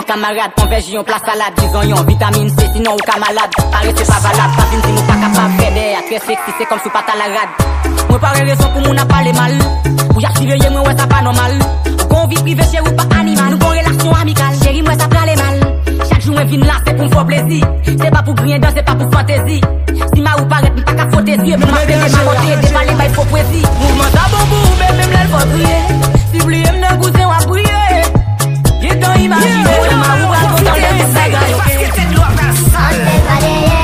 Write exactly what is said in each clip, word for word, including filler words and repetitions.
Kamarad, konvèji yon pla salad, di zonyon, vitamin C, sinon ou ka malad. Parese pa valab, pa vin di nou pa kapab. Fè dèyè a trè seksi, se kòmsi w pa t al a rad. Mwen pa wè rezon pou moun ap pale mal. Pou y ap siveye mwen, wè sa pa nòmal. Ou gon vi prive, cheri, ou pa animal. Nou gon relasyon amikal, cheri, m wè sa prale mal. Chak jou mwen vin la, se pou m fè w plezi. Se pa pou griyen dan, se pa pou fantezi. Si mari w parèt, m pa ka fwote zye. Pou m ap pete, m a monte, depale, bay fo pwezi. Mouvman sa bon pou ou, men menm lè l fò kriye. Si bliye m nan kouzen, w ap priye. Gentan imajine w nan mari w pral kontan lè tout bagay oke. Ann fè l pa dèyè,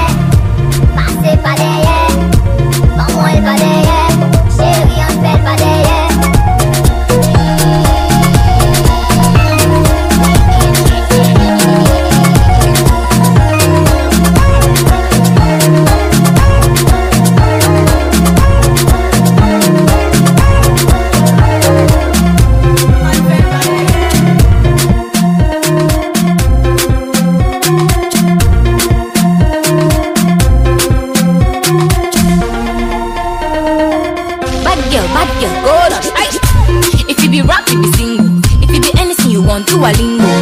pase pa dèyè, ban mwen l pa dèyè, cheri ann fè l pa dèyè. Bad girl, bad girl, go down. Ay! If you be rap, you be single. If you be anything you want, do a lingo.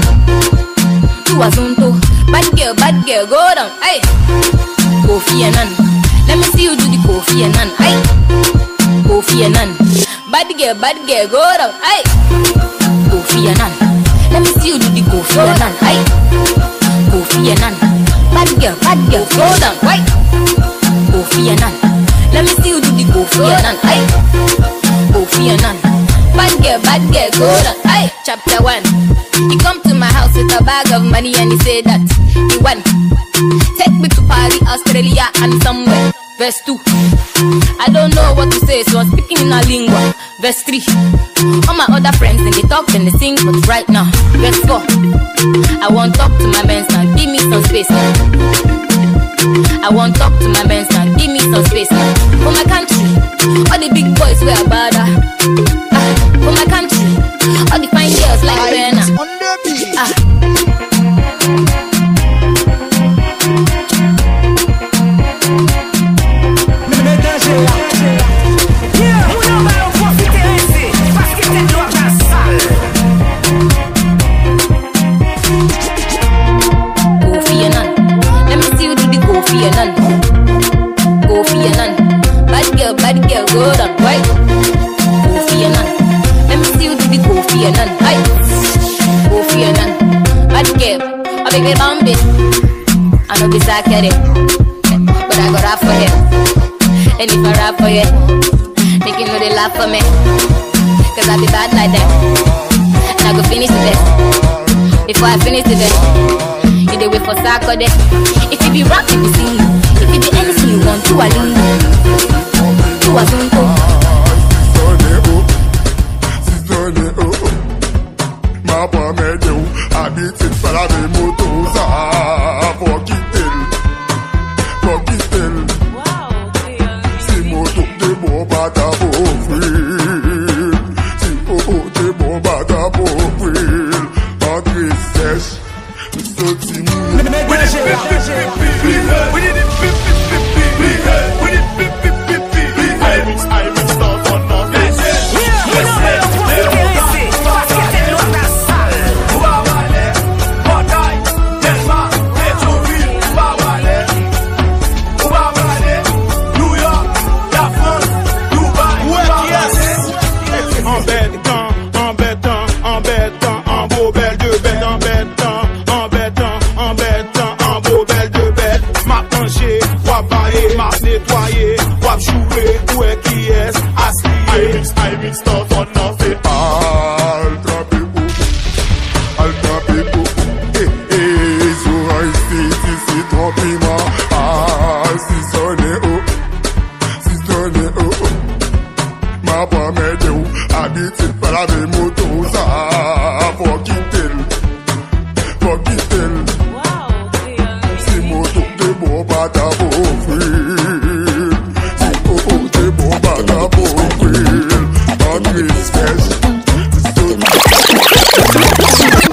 Do a zonto. Bad girl, bad girl, go down. Ay! Kofi Annan. Let me see you do the Kofi Annan. Ay! Kofi Annan. Bad girl, bad girl, go down. Ay! Kofi Annan. Let me see you do the Kofi Annan. Ay! Kofi Annan. Bad girl, bad girl, go down. Ay! Kofi Annan. Let me see you do the Kofi Annan. Ay! Kofi Annan. Bad girl, bad girl, go down. Ay! Chapter one. He come to my house with a bag of money and he say that he want take me to Paris, Australia and somewhere. Verse two. I don't know what to say, so I'm speaking in a lingua. Verse three. All my other friends, dem dey talk, dem dey sing, but right now, verse four. I wan talk to my mans now, give me some space now. I wan talk to my mans now, give me some space now. For my country, all the big boys wey I bother. Ah, for my country, all the fine girls like Rihanna. Ah. Moun anba yo pwofite rese, paske tèt yo ap nan sal. Kofi Annan. Let me see you do the Kofi Annan. Kofi Annan. Bad girl, bad girl, go down, right? Kofi Annan. Let me see you do the Kofi Annan. Ay! Kofi Annan. Bad girl, my baby Bambi. I know this I get it, but I go rap for you. And if I rap for you, make you know they laugh for me. 'Cause I be bad like that. And I go finish the best. Before I finish the best, you dey wait for Saturday. If you be rap, you be sing. If you be anything you want, do a lingo. Do a zonto. M ap anmède w, abitid pa lave moto sa, fò kite l, fò kite l. Si moto te bon, pa t ap ofri l. Si moto te bon, pa t ap ofri l. Antre sèch. Soti mwen. Anbètan, anbètan, anbètan, anbo bèl de bèl, anbètan, anbètan, anbètan, anbo bèl de bèl. M ap manje, w ap baye, m ap netwaye, w ap joure, pou wè kiyès as li ye. I mix, I mix, ton, ton, nan se al trape pou, al trape pou, eh, eh, zoranj, figi, sitwon, piman, al sizone, oh. Sizone, oh, oh. M ap anmède w, abitid pa lave moto sa, fò kite l, fò kite l. Si moto te bon, pa t ap ofri l. Si moto te bon, pa t ap ofri l. Antre sèch.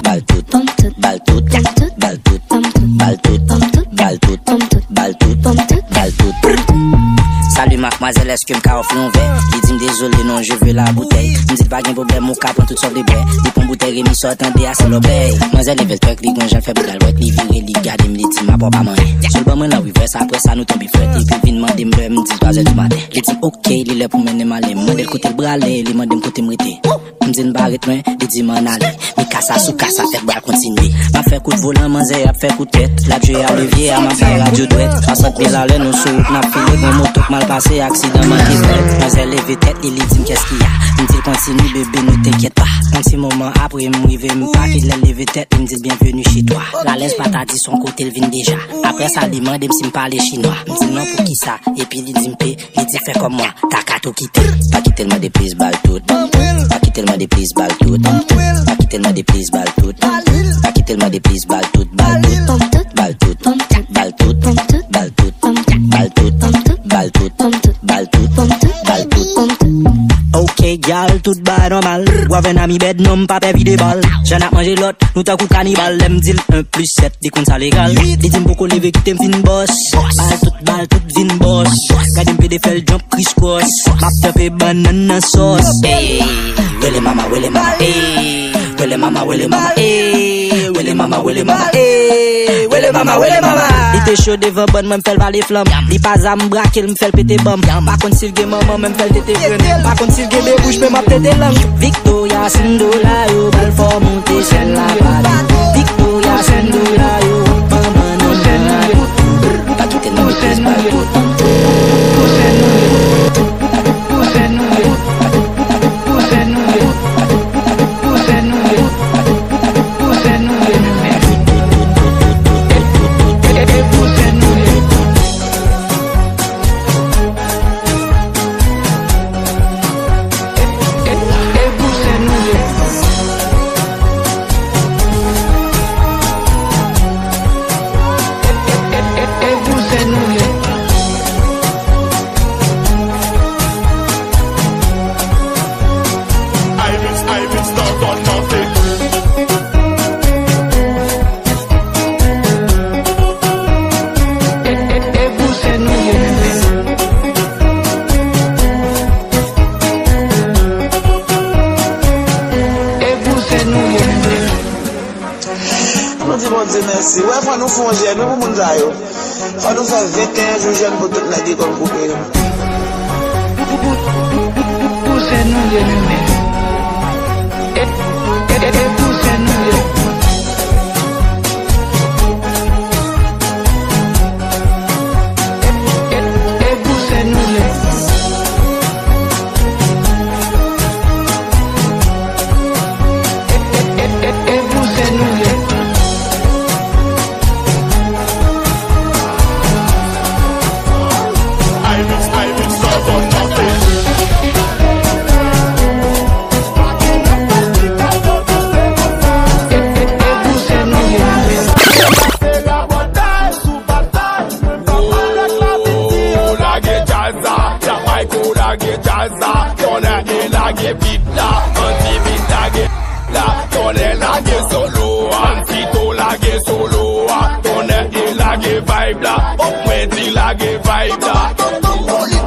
Bal tout, bal tout, bal tout, bal tout, bal tout, bal tout, bal tout, bal tout, bal tout. Salut mademoiselle. Èske m ka ofri yon vè? Li di m dezole, non, je veux la bouteille. M di l pa gen pwoblèm, ou ka pran tout sa w vle bwè. Li pran boutèy, Remi, sa w tande a, se lòbèy. Manzè leve l twèk, li gon jan l fè bout al wèk. Li vire, li gade m, li di m, "Apa w pa manyen?" Sou l ban mwen nan reverse, apre sa, nou tonbe frèt. Epi l vin mande m lè, m di l twa zè di maten. Li di m, "Oke, li lè pou mennen m ale." M mande l kote l prale, li mande m kote m rete. M di l m pa ret lwen, li di m ann ale. Mi kasa sou kasa, fèt bal kontinye. M ap fè kout volan, manzè ap fè kout tèt. L ap jwe a levye a, m ap bay radyo dwèt. A swasant mil alè, nou sou wout, n ap file. Gon moto k mal pase, aksidan manke frèt. Manzè leve tèt li, li di m, "Qu'est-ce qu'il y a?" M di l, "Kontinye, bebe, ne t'inquiète pas." Yon ti moman apre, m rive, m pake, lè l leve tèt li, m di l, "Bienvenue chez toi." Lalèz pa ta di son kote l vin deja. Apre sa, li mande m si m pale chinwa. M di l, "Non, poukisa?" Epi li di m, "Pe." Li di fè kòm mwen, ta ka tou kite. Pa kite l mande plis bal tout. Pa kite l mande plis bal tout. Pa kite l mande plis bal tout. Pa kite l mande plis bal tout. Bal tout. Bal tout. Bal tout. Bal tout. Bal tout. Bal tout. Bal tout. Bal tout. Bal tout. Ok, gyal, tout bagay nòmal. W avè n ami bèd, non, m pa pè vide bal. Jan n ap manje lòt, nou tankou kanibal. Lè m di l en plis sèt, li konn sa legal. Li di m poko leve, kite m fin bòs. Bal tout, bal tout, vin bòs. Gade m pede fè l jump kriskòs. M ap tanpe bannann nan sòs. Ey, rele mama, rele mama, ey. Rele mama, rele mama, ey. Rele mama, rele mama, ey. Rele mama, rele mama. Li te cho devan bann mwen, m fè l vale flanm. Li pa zam, m brake l, m fè l pete banm. Pa konn si l gen manman, men m fè l tete grenn. Pa konn si l gen bebouch, men m ap tete lang. Victoria, Sindola, yo ba l fò monte sèl la pa li. Victoria, Sindola, yo ban bann nan. Pa kite l mande plis bal tout. Nou di Bondye mèsi. Wè, fò nou fè yon jèn wi pou moun sa yo. Fò nou fè venteyen jou jèn pou tout nèg lekòl koupe yo. Pou se nou ye nou menm. E, e, e, e pou se nou ye. E, e, e pou se nou ye. E, e, e, e pou se nou ye. Lage djaz la, Jamaica lage djaz la, tonnè e lage beat la, anti beat lage la, tonnè lage solo a, Tito lage solo a, tonnè e lage vibe la, mwen di lage vibe la.